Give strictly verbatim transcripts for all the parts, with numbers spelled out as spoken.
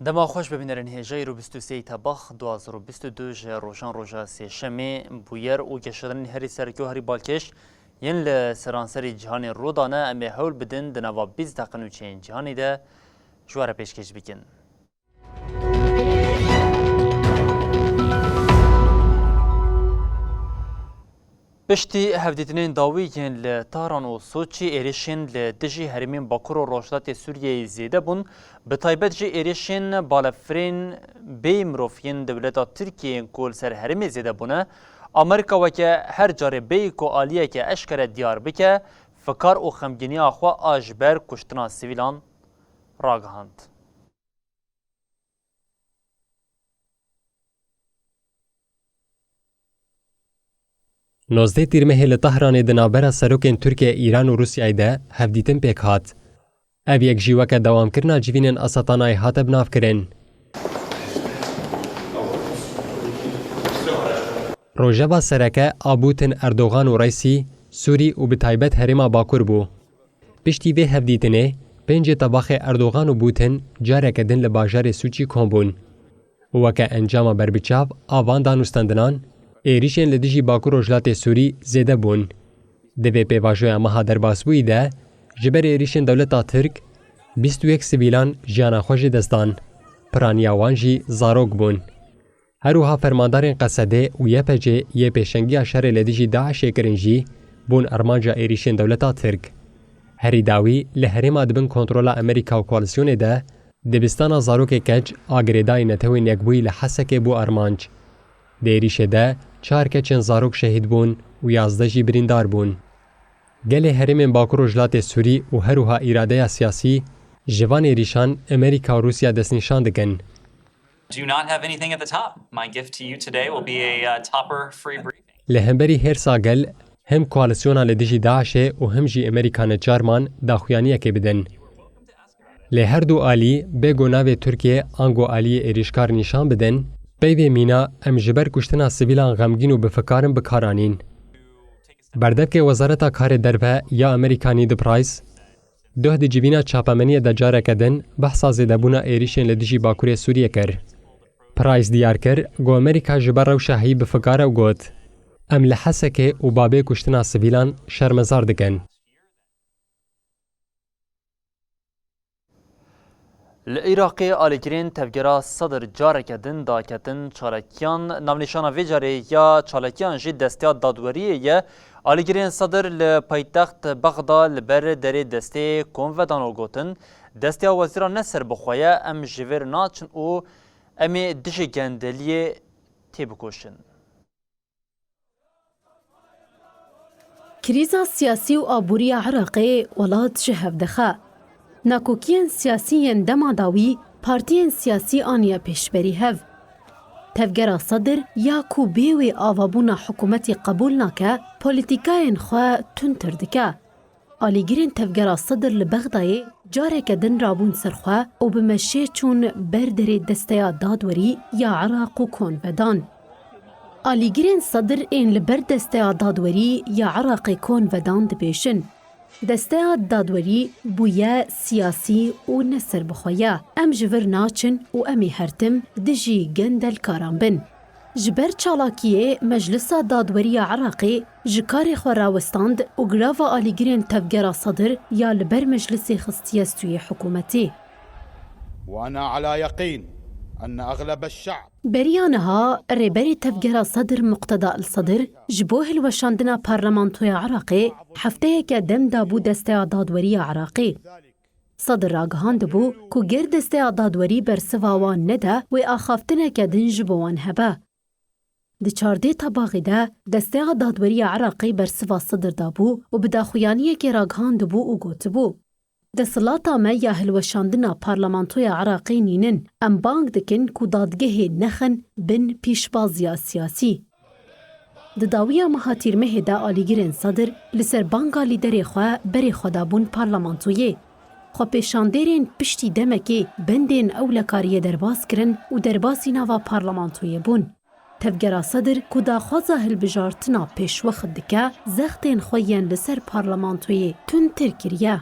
Dema xweş bibînerin hêjayî ro bîst û sê tebax du hazar û bîst û du ji rojan roja sêşemê bûyer û geşedanên herî serkê û herî balkêş yên li seranserî cîhanê rû dane, em ê hewl bidin di nava bîst deqe nûçeyên cîhanê de ji we re pêşkêş bikin. Piştî hevdîtinên dawî yên li Tahran û Soçî, êrişên li dijî herêmên Bakur û Rojhilatê Sûriyeyê zêde bûn, bi taybet jî êrişên balefirên bêyî mirov yên dewleta Tirkiyê yên ku li ser herêmê zêde bûne. Amerîka weke her carê bêyî ku aliyeke eşkere diyar bike, fikar û xemgîniya xwe a ji ber kuştina sivîlan ragihand. Nozdeh Tîrmehê li Tehranê di navbera serokên Tirkiye, Îran û Rûsyayê de hevdîtin pêk hat. Ev yek jî weke dewamkirina civînên Asetanayê hate binavkirin. Rojeva sereke a Putin, Erdogan û Reîsî Sûrî û bi taybet herêma Bakur bû. Piştî vê hevdîtinê, pêncê tebaxê Erdogan û Putin careke din li bajarê Sûçî kom bûn. Û weke encama berbiçav a van danûstendinan, êrîşên li dijî Bakur Rojhilatê Sûrî zêde bûn. Di vê pêvajoya meha derbasbûyî de, ji ber êrîşên dewleta Tirk, bîst û yek sivîlan jiyana xwe ji dest dan. Piraniya wan jî zarok bûn. Her wiha fermandarên Qesedê û Y P G yê pêşengiya şerê li dijî DAIŞê kirin jî bûn armanca êrîşên dewleta Tirk. Herî dawî li herêma di bin kontrola Amerîka û koalîsyonê de dibistana zarokê keç a girêdayî Netewên Yekbûyî li Hesekê bû armanc. Di êrîşê de çar keçên zarok şehîd bûn û yazdeh jî birîndar bûn. Gelê herêmên Bakur Rojhilatê Sûrî û her wiha îradeya siyasî ji van êrîşan Amerîka û Rûsya destnîşan dikin. Do not have anything at the top. My gift to you today will be a, uh, topper free briefing. Li hemberî hêrsa gel, hem koalîsyona li dijî DAIŞê û hem jî Amerîka neçarman daxuyaniyekê bidin. Lê her du alî, bê ku navê Tirkiye ango aliyê êrîşkar nîşan bidin, peyvê mîna em ji ber kuştina sivîlan xemgîn û bifikar in, bi kar anîn. Berdevkê Wezareta Karê Derve ya Amerîka Ned Price, Doh di civîna çapemeniyê de careke din behsa zêdebûna êrîşên li dijî Bakurê Sûriyê kir. Price diyar kir ku Amerîka ji ber rewşa heyî bi fikar e û got, "Em li Hesekê û babê kuştina sivîlan şermezar dikin." Li Iraqê alîgirên tevgera Sedr careke din daketin çalakiyan. Navnîşana vê carê ya çalakiyan jî desteya dadweriyê ye. Alîgirên Sedr li paytext Bexda li ber derê destê konvedan û gotin, "Desteya wezîran ne serbixwe ye, em ji vir naçin û em ê dijî gendeliyê têbikoşin." Krîza siyasî û aborî ya Iraqê welat ji hev dixe. Nakokiyên siyasî yên dema dawî partiyên siyasî aniye pêşberî hev. Tevgera Sedir ya ku bê wê avabûna hikûmetê qebûl nake, polîtîkayên xwe tundtir dike. Alîgirên Tevgera Sedir li Bexdayê careke din rabûn ser xwe û bi meşê çûn ber derê Desteya Dadwerî ya Iraq û konvedan. Alîgirên Sedir ên li ber Desteya Dadwerî ya Iraqê konvedan dibêjin, Desteya Dadwerî bûye siyasî û ne serbixwe ye. Em ji vir naçin û em ê her tim dijî gendelkaran bin. Ji ber çalakiyê Meclisa Dadwerî ya Iraqê ji karê xwe rawestand û girava alîgirên Tevgera Sedir ya li ber Meclisê xistiye stûyê hikûmetê. وأنا على يقين أن أغلب الشعب Beriya niha Rêberê Tevgera Sedir Muqteda El Sedir ji bo hilweşandina Parlamentoya Iraqê hefteyeke dem dabû Desteya Dadwerî ya Iraqê. Sedir ragihandibû ku ger Desteya Dadwerî bersiva wan nede, wê axaftineke din ji bo wan hebe. Di çardê Tebaxê de Desteya Dadwerî ya Iraqê bersiva Sedir dabû û bi daxuyaniyekê ragihandibû û gotibû, Desthilata me ya hilweşandina Parlamentoya Iraqê nînin. Em bang dikin ku dadgehê nexin bin pîşbaziya siyasî. Di dawiya meha Tîrmehê de alîgirên Sedir li ser banga lîderê xwe berê xwe dabûn parlamentoyê. Xwepêşandêrên piştî demekê bendên ewlekariyê derbas kirin û derbasî nava parlamentoyê bûn. Tevgera Sedir ku daxwaza hilbijartina pêşwext dike, zextên xwe yên li ser parlamentoyê tundtir kiriye.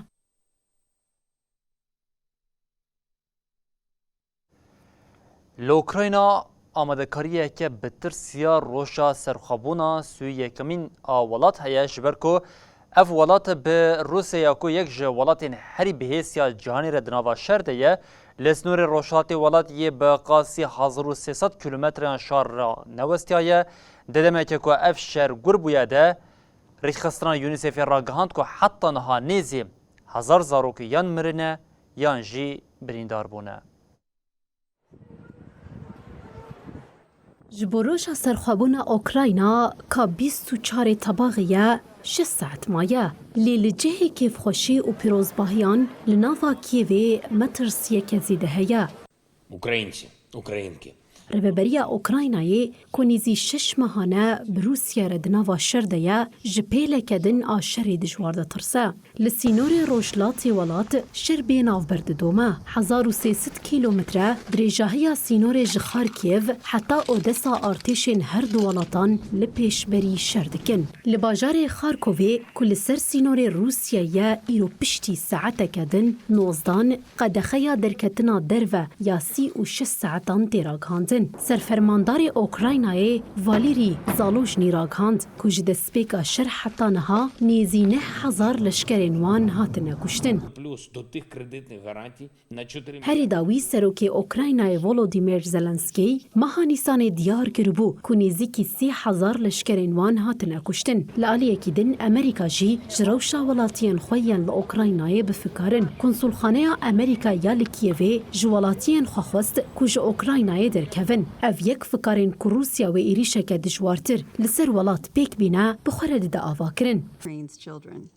Li Ukrayna amadekariyeke bi tirsiya roja serxwebûna sû yekemîn a welat heye, ji ber ku ev welat bi Rûsyaya ku yek ji welatên herî bihêz ya cîhanê re di nava şer de ye, li sînorê rojhilatê welat yê bi qasî hezar û sê sed kîlometreyan şer re newestiyaye. Di demeke ku ev şer gur bûye de, rêxistina UNICEFê ragihand ku heta niha nêzî hezar zarok yan mirine yan jî birîndar bûne. Ji bo roja serxwebûna Ukrayna ka bîst û çarê Tebaxê ye, şeş saet maye. Lê li cihê kêfxweşî û pîrozbahiyan li nava Kîevê metirsiyeke zêde heye. Українці, українки. Rêveberiya Ukraynayê ku nêzî şeş mehan e bi Rûsya re di nava şer de ye, ji pêleke din a şerê dijwar ditirse. Li sînorê rojhilatê welat şer bê navber didome. Hezar û sê sed kîlometre dirêjahiya sînorê ji Xarkîv heta Odesa artêşên her du welatan li pêşberî şer dikin. Li bajarê Xarkovê ku li ser sînorê Rûsyayê ye, îro piştî saeteke din nozdan qedexeya derketina derve ya sî û şeş saetan tê ragihandin. Serfermandarê Ukraynayê Valîrî Zalojnî ragihand ku ji destpêka şer heta niha nêzî neh hezar leşkerên wan hatine kuştin. Плюс до тих кредитних гарантій на чотири. Herî dawî serokê Ukraynayê Volodymyr Zelenskî meha Nîsanê diyar kiribû ku nêzîkî sê hezar leşkerên wan hatine kuştin. Li aliyekî din Amerîka jî ji rewşa welatiyên xwe yên li Ukraynayê bi fikar in. Konsulxaneya Amerîka ya li Kîevê ji welatiyên xwe xwest ku ji Ukraynayê derkevin. Ev yek fikar in ku Rûsya wê êrîşeke dijwartir li ser welat pêk bîne, bi xwe re dide avakirin. Ukraine's children.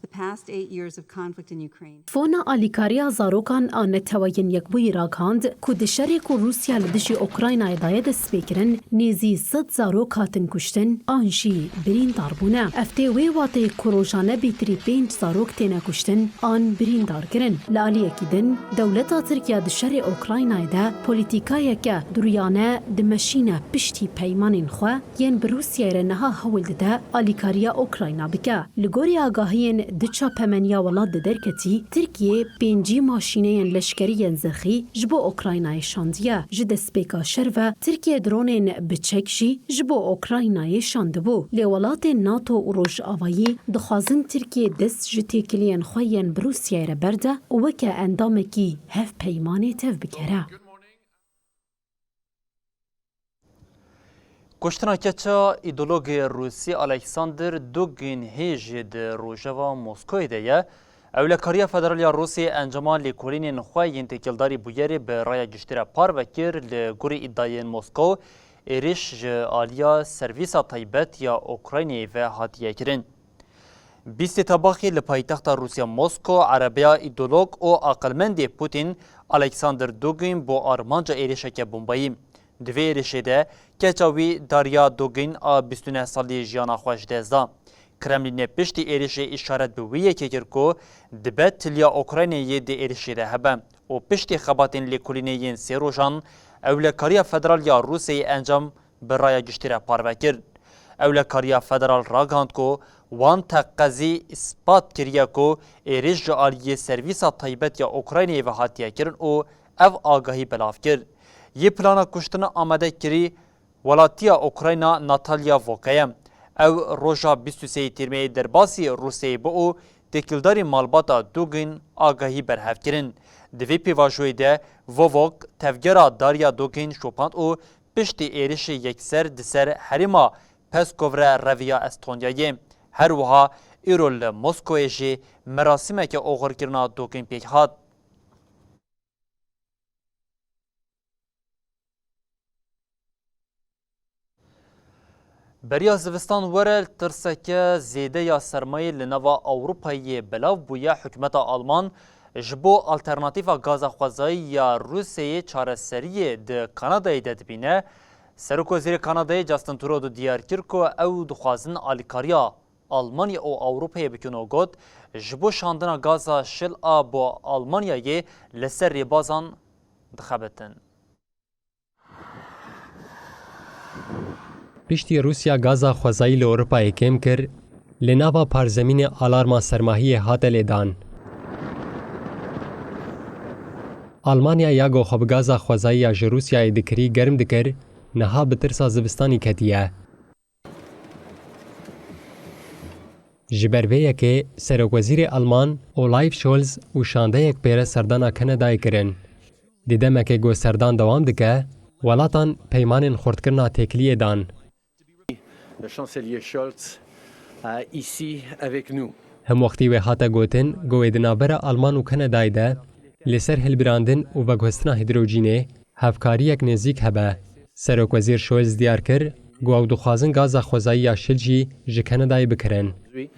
The past eight years of conflict in Ukraine. Fona Alîkariya Zarokan a Neteweyên Yekbûyî ragihand ku di şerê ku Rûsya li dijî Ukraynayê daye destpêkirin, nêzî sed zarok hatin kuştin an jî birîndar bûne. Ev tê wê wateyê ku rojane bêtirî pênc zarok têne kuştin an birîndar kirin. Li aliyekî din, dewleta Tirkiye di şerê Ukraynayê de polîtîkayeke duriyane dimeşîne piştî peymanên xwe yên bi Rûsyayê re niha hewl dide alîkariya Ukrayna bike. Li gorî agahiyên di çapemeniya welat de derketî, Tirkiye pêncî maşîneyên leşkerî yên zirxî ji bo Ukraynayê şandiye. Ji destpêka şer ve Tirkiye dronên bi çek jî ji bo Ukraynayê şandibû. Lê welatên NATO û Rojavayî dixwazin Tirkiye dest ji têkiliyên xwe yên bi Rûsyayê re berde û weke endamekî hevpeymanê tevbigere. Kuştina keça îdeologê Rûsî Alexander Dugin hê jî di rojeva Moskoyê de ye. Ewlekariya Federal ya Rûsî encama lêkolînên xwe yên têkildarî bûyerê bi raya giştî re parve kir, li gorî îdayên Moskow êrîş ji aliya servîsa taybet ya Ukraynayê ve hatiye kirin. Bîstê Tebaxê li paytexta Rûsya Mosko erebeya îdeolog û aqilmendê Putin Alexander Dugin bo armanca êrişeke bombayî. Di vê êrişê de keça wî Darya Dugin a bîst û neh salî jiyana xwe ji dest da. Kremlînê piştî êrişê îşaret bi wî yekê kir ku dibe tiliya Ukraynayê di êrişê de hebe û piştî xebatên lêkolînê yên sê rojan Ewlekariya Federal ya Rûsyayê encam bi raya giştî re parve kir. Ewlekariya Federal ragihand ku wan teqezî îspat kiriye ku êrîş ji aliyê servîsa taybet ya Ukraynayê ve hatiye kirin û ev agahî belav kir. Yê plana kuştina amade kirî welatiya Ukrayna Natalya Voke ye. Ew roja bîst û sê Tîrmeyê derbasî Rûsyayê bû û têkildarî malbata Dugin agahî berhev kirin. Di vê pêvajoyê de Vovok tevgera Darya Dugin şopand û piştî êrişê yekser di ser herêma Peskov re reviya Estonyayê. Her wiha îro li Moskoyê jî merasîmeke oxirkirina Dugin pêk hat. Beriya zivistan were tirseke zêde ya sermayê li nava Ewropayê belav bûye. Hikûmeta Alman ji bo alternatîfa gaza xwezayî ya Rûsyayê çareseriyê di Kanadayê de dibîne. Serokwezîrê Kanadayê Justin Trudeau diyar kir ku ew dixwazin alîkariya Almanya û Ewropayê bikin û got, ji bo şandina gaza şil a bo Almanyayê li ser rêbazan dixebitin. Piştî Rûsya gaza xwezayî li Ewropayê kêm kir, li nava parzemînê alarma sermahiyê hate lêdan. Almanya ya ku xwe bi gaza xwezayî ya ji Rûsyayê dikirî germ dikir, niha bi tirsa zivistanî ketiye. Ji ber vê yekê Serokwezîrê Alman Olaf Scholz û şandeyek pêre serdana Kanadayê kirin. Di demekê ku serdan dewam dike, welatan peymanên xurtkirina têkiliyê dan. Le chancelier Scholz, euh, ici avec nous. Hemwextî wê hate gotin ku wê di navbera Alman û Kanadayê de li ser hilbirandin û veguhestina hîdrojînê hevkariyek nêzîk hebe. Serokwezîr Scholz diyar kir ku ew dixwazin gaza xwezayî ya Şil jî ji Kanadayê bikirin. Aujourd'hui,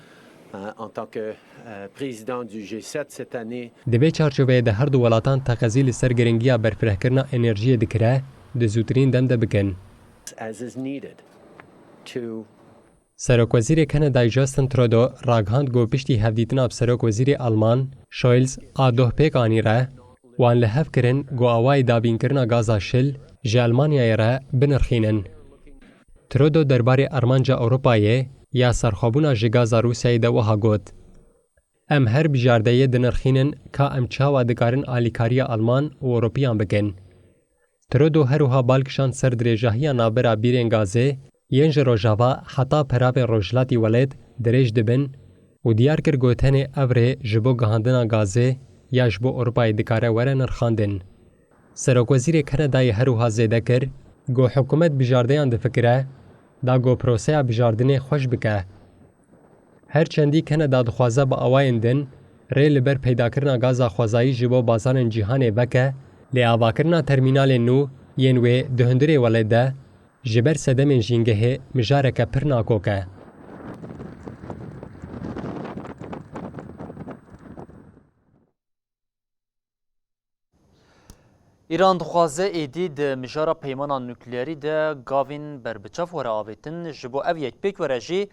euh, en tant que, euh, président du G sept cette année, Di vê çarçoveyê de her du welatan teqezî li ser giringiya berfirehkirina enerjiyê dikire, di zûtirîn dem de bikin. As is needed to Serokwezîrê Kanadayê Justin Trudeau ragihand ku piştî hevdîtina bi Serokwezîrê Alman Scholz a doh pêk anî re, wan li hev kirin ku awayê dabînkirina gaza Şil ji Almanyayê re binirxînin. Trudeau derbarê armanca Ewropayê ya serxwebûna ji gaza Rûsyayê de wiha got, Em her bijardeyê dinirxînin ka em çawa dikarin alîkariya Alman û Ewropiyan bikin. Trudeau her wiha bal kişand ser dirêjahiya navbera bîrên gazê yên ji Rojava heta peravên Rojhilatî welêt dirêj dibin û diyar kir ku tenê ev rê ji bo gihandina gazê ya ji bo Ewropayê dikare were nirxandin. Serokwezîrê Kanadayê her wiha zêde kir ku hikûmet bijardeyan difikire da ku proseya bijardinê xweş bike. Her çendî Kanada dixwaze bi awayên din rê li ber peydakirina gaza xwezayî ji bo bazarên cîhanê veke, lê avakirina termînalên nû yên wê di hundirê welêt de ji ber sedemên jîngehê mijareke pir nakok e. Îran dixwaze êdî di mijara peymana nukleerî de gavên berbiçav were avêtin, ji bo ev yek pêk were jî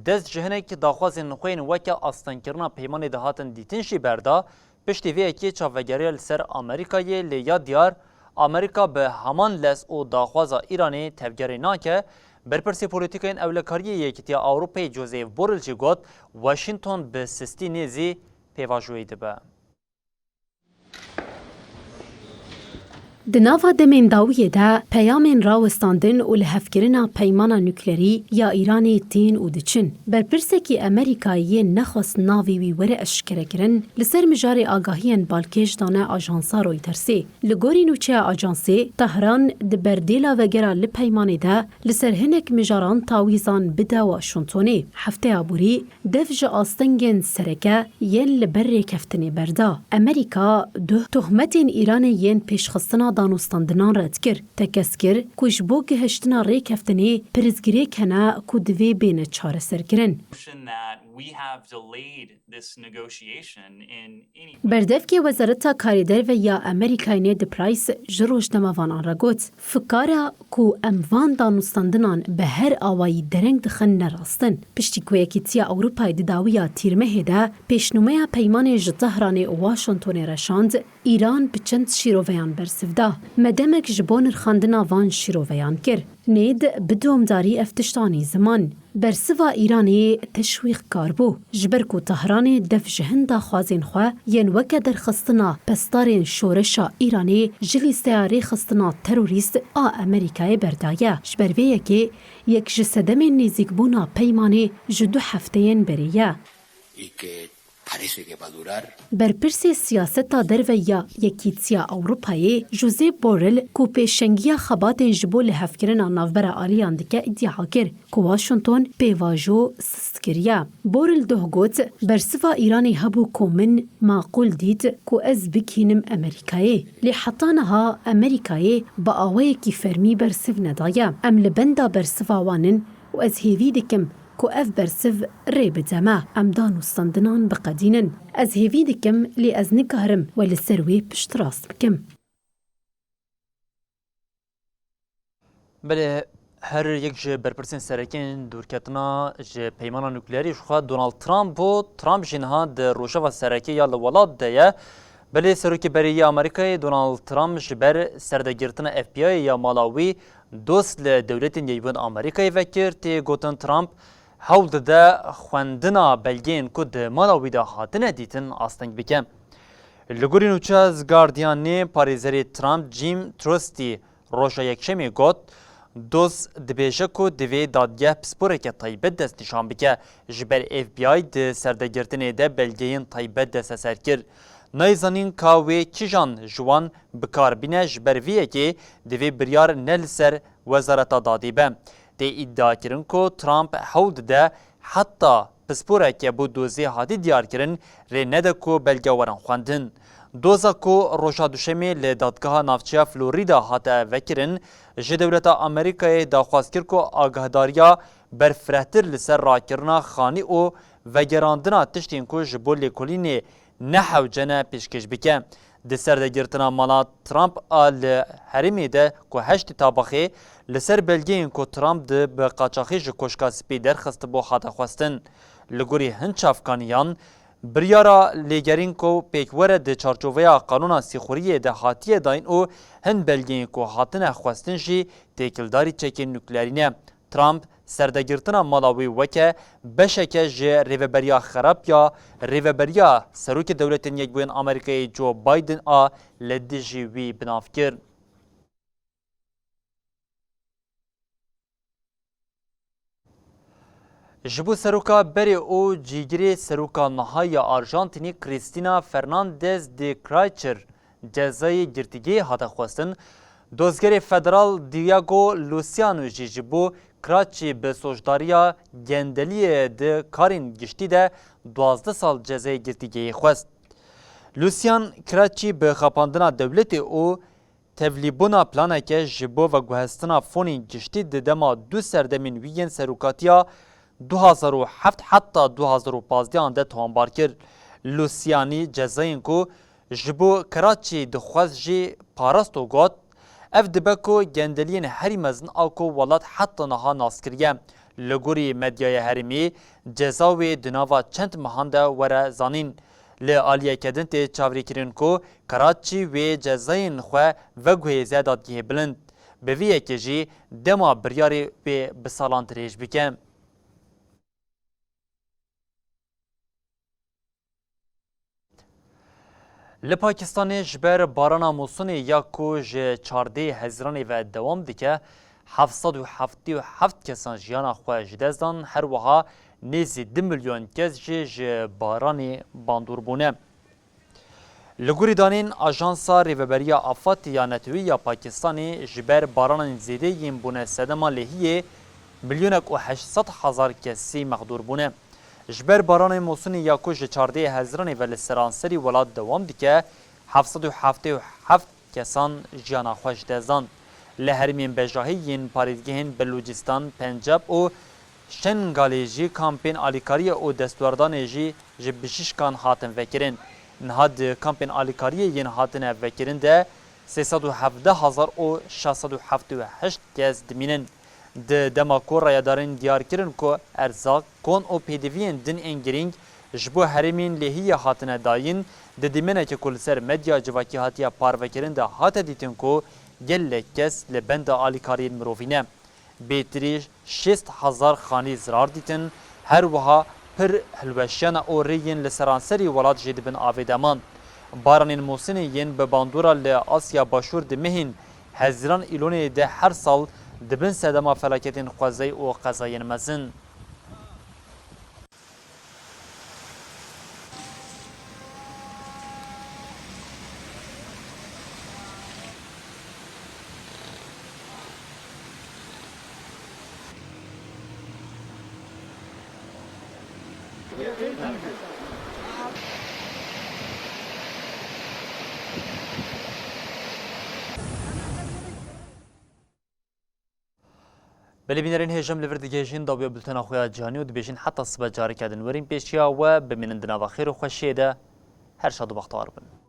dest ji hinek daxwazên xwe yên weke astengkirina peymanê de hatin dîtin jî berda, piştî vê yekê çavvegeriya li ser Amerîkayê, lê ya diyar Amerîka bi heman lez û daxwaza Îranê tevgerê nake. Berpirsê polîtîkayên ewlekariyê Yekîtiya Ewropayê Josep Borrell jî got, Washington bi sistî nêzî pêvajoyê dibe. Di nava demên dawiyê de peyamên rawestandin û lihevkirina peymana nuklerî ya Îranê tên û diçin. Berpirsekî Amerîkayê yên nexwest navê wî were eşkerekirin, li ser mijarê agahiyên balkêş dane ajansa Reutersê. Li gorî nûçeya ajansê, Tehran di berdêla vegera li peymanê de li ser hinek mijaran tawîzan bide Washingtonê. Hefteya borî, Dev ji astengên sereke yên li ber rêkeftinê berda. Amerîka duh tohmetên Îranê yên pêşxistina danûstandinan red kir. Tekez kir ku ji bo gihiştina rêkeftinê pirsgirêk hene ku divê bêne çareserkirin. Notion that we have delayed this negotiation in any way. Berdevkê Wezareta Karê Derve ya Amerîkayê Ned Price ji rojnamevanan re got, Fikara ku em van danûstandinan bi her awayî dereng dixin ne rast in. Piştî ku Yekîtiya Ewropayê di dawiya tîrmehê de pêşnûmeya peymanê ji Tehranê û Washingtonê re şand, Îran bi çend şîroveyan bersiv da. Me demek ji bo nirxandina van şîroveyan kir. Nêd bi domdarî ev tişt anî ziman. Bersiva Îranê teşwîqkar bû, ji ber ku Tehranê dev ji hin daxwazên xwe yên weke derxistina pesdarên şoreşa Îranê ji lîsteya rêxistina terorîst a Amerîkayê berdaye. Ji ber vê yekê yek ji sedemên nêzîkbûna peymanê ji du hefteyên berê ye. Parece que va durar. Berpirsê siyaseta derve ya Yekîtiya Ewropayê, Josep Borrell, ku pêşengiya xebatên ji bo lihevkirina navbera aliyan dike, îdia kir ku Washington pêvajo sist kiriye. Borrell doh got, Bersiva Îranê hebû ku min maqûl dît ku ez bikînim Amerîkayê. Lê heta niha Amerîkayê bi awayekî fermî bersiv nedaye. Em li benda bersiva wan in û ez hêvî dikim ku ev bersiv rê bide me, em danûstandinan biqedînin. Ez hêvî dikim, lê ez nikarim we li ser wê piştrast bikim. Belê, her yek ji berpirsên sereke yên dûrketina ji peymana nukleerî ji xwe Donald Trump bû. Trump jî niha di rojeva sereke ya li welat de ye. Belê, serokê berê yê Amerîkayê Donald Trump ji ber serdegirtina F B I'ê ya mala wî dost li Dewletên Yekbûn Amerîkayê vekir. Tê gotin Trump hewl dide xwendina belgeyên ku di mala wî de hatine dîtin asteng bike. Li gorî nûçeya The Guardianê parêzerê Trump Jim Trusty roja Yekşemê got, Doz dibêje ku divê dadgeh pisporeke taybet destnîşan bike, ji ber F B I di serdegirtinê de belgeyên taybet desteser kir. Nayê zanîn ka wê kîjan ji wan bi kar bîne, ji ber vê yekê divê biryar ne li ser Wezareta Dadê be. Tê îdiakirin ku Trump hewl dide heta pisporeke bo dozê hatî diyarkirin rê nede ku belge werin xwendin. Doza ku roja Duşemê li Dadgeha Navçeya Florida hate vekirin, ji dewleta Amerîkayê daxwaz kir ku agahdariya berfirehtir li ser rakirina xanî û vegerandina tiştên ku ji bo lêkolînê ne hewce ne pêşkêş bike. Di serdegirtina mala Trump a li herêmê de ku heştê Tabaxê li ser belgeyên ku Trump di bi qaçaxî ji Koşka Spî derxistibû hate xwestin. Li gorî hin çavkaniyan, biryara lêgerîn ku pêkwere di çarçoveya qanûna sîxuriyê de hatiye dayîn û hin belgeyên ku hatine xwestin jî têkildarî çekên nukleerî ne. Trump serdegirtina mala wî weke beşeke ji rêveberiya xerab ya rêveberiya Serokê Dewletên Yekbûyên Amerîkayê Joe Biden a li dijî wî bi nav kir. Ji bo seroka berê û cîgirê seroka niha ya Arjantînî Cristina Fernandez de Kirchner cezayê girtîgehê hate xwestin, dozgerê federal Diego Luciano jî ji bo Kiraçî bi sojdariya gendeliyê di karên giştî de duwazdeh sal cezayê girtîgehê xwest. Lucian Kiraçî bi xapandina dewletê û tevlîbûna planeke ji bo veguhestina fonên giştî di dema du serdemên wî yên serokatiya du hazar û heft heta du hazar û pazdeh de towanbar kir. Lucianî cezayên ku ji bo Kiraçî dixwest jî parast û got, Ev dibe ku gendeliyên herî mezin a ku welat heta niha nas kiriye. Li gorî medyaya herêmî ceza wê di nava çend mehan de were zanîn. Li aliyeke din tê çavrêkirin ku Kiraçî wê cezayên xwe veguhêze dadgehê bilind. Bi vî yekê jî dema biryarê wê bi salan dirêj bike. Li Pakistanê ji ber barana mûsûnê ya ku ji çardeh Hezîranê ve dewam dike, heft sed û heftê û heft kesan jiyana xwe ji dest dan, her wiha nêzî du milyon kes jî ji baranê bandor bûne. Li gorî danên Ajansa Rêveberiya Afatê ya Netewî ya Pakistanê, ji ber baranên zêde yên bûne sedema lêhiyê, milyonek û heşt sed hezar kesî mexdûr bûne. Ji ber baranên mûsûnê ya ku ji çardeh Hezîranê ve li seranserî welat dewam dike, heft sed û heftê û heft kesan jiyana xwe ji dest dan. Li herêmên bejahî yên parêzgehên Belûcîstan, Pencab û Şengalê jî kampên alîkariyê û destwerdanê jî ji bijîşkan hatin vekirin. Niha di kampên alîkariyê yên hatine vekirin de sê sed û hevdeh hezar û şeş sed û heftê û heşt kes dimînin. Di dema ku rayedarên diyar kirin ku erzaq, kon û pêdiviyên din ên girîng ji bo herêmên lêhiyê hatine dayîn, di dîmeneke ku li ser medya civakî hatiye parvekirin de hate dîtin ku gelek kes li benda alîkariyên mirovî ne. Bêtirî şêst hezar xanî zirar dîtin, her wiha pir hilweşiyana û rêyên li seranserî welat jê di bin avê de man. Baranên mûsînê yên bi bandora li Asya Başûr di mehên Hezîran Îlonê de her sal dibin sedema felaketên xwezayî û qezayên mezin. Belê bînerên hêja, em li vir digihêjin dawiya bultena xwe ya cîhanî û dibêjin heta sibe careke din werin pêşiya we, bimînin di nava xêr û xweşiyê de, her şad û bextewar bin.